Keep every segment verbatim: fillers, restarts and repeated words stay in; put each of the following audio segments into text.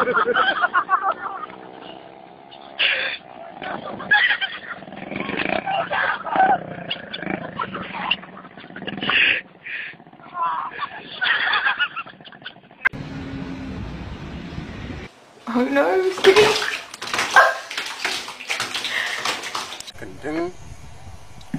Oh no. Gendeng.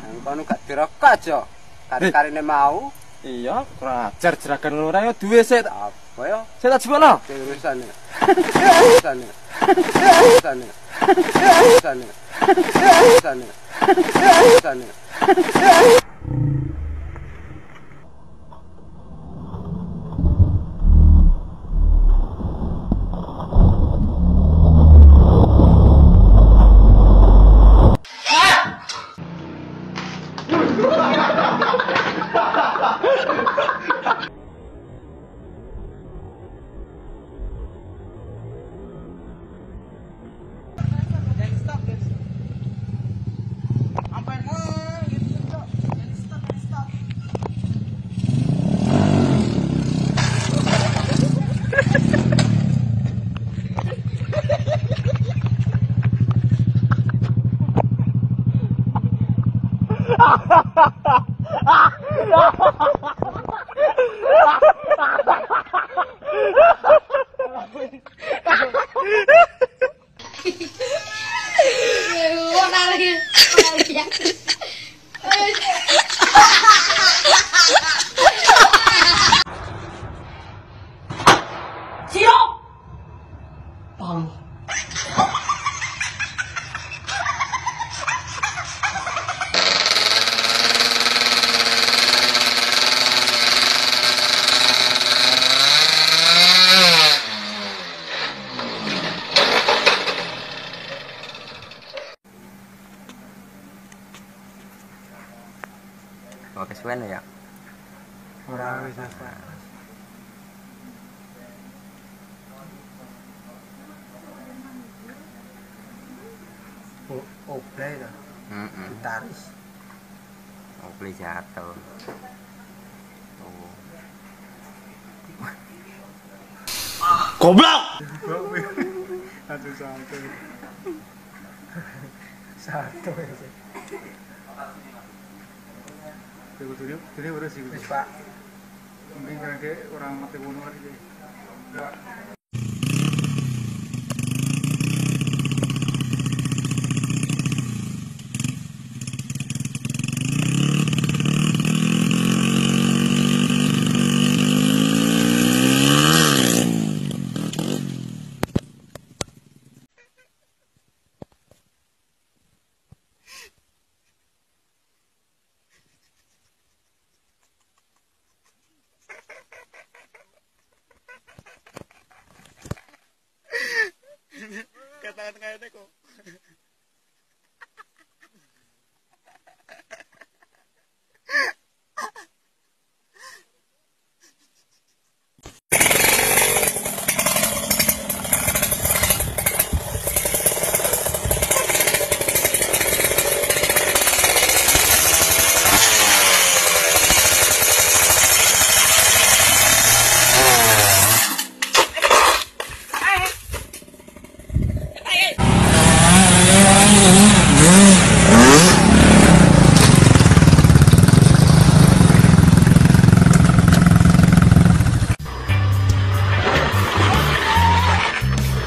Angkon gak direkat jo. Kari-kari ne mau. Iya, kurang ajar jeragan ngono ra yo, duwe set. Apa yo? Set aja bola. Urusan ya. Urusan ya. Urusan ya. Urusan ya. Urusan ya. Urusan ya. Oke, suan ya. Ora bisa. O-, Oblay dah. Mm-mm. Gitaris. Oblay jatuh. Oh. Goblok! Satu, satu. Satu aja. Tunggu, tunggu, tunggu, udah sih. Wis, Pak. Mungkin karena dia orang mati bunuh lagi. Kata-kata kayak teko.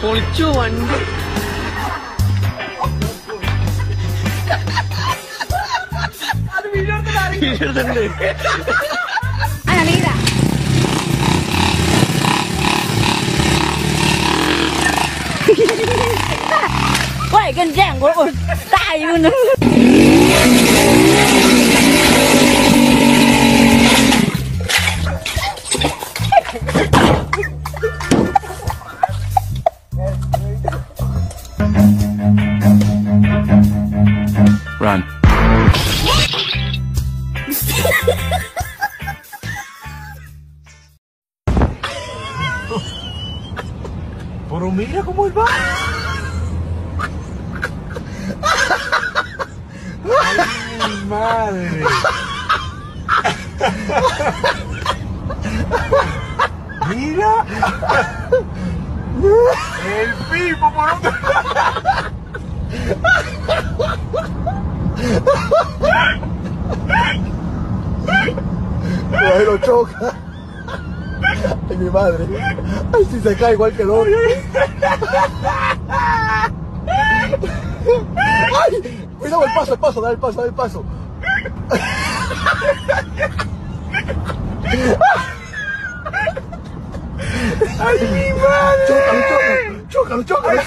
Polco, anjing. Anak Mira. Woi, genjeng, gol, gol. Tai, bener. Run. Boromira, como va? Ay, madre. Mira. El Pipo, por otro. Ahí lo choca. Ay, mi madre. Ay, si se cae igual que el otro. Ay, cuidado, el paso, el paso, da el paso, da el paso. Ay, mi madre. Chócalo, chócalo, chócalo, chócalo.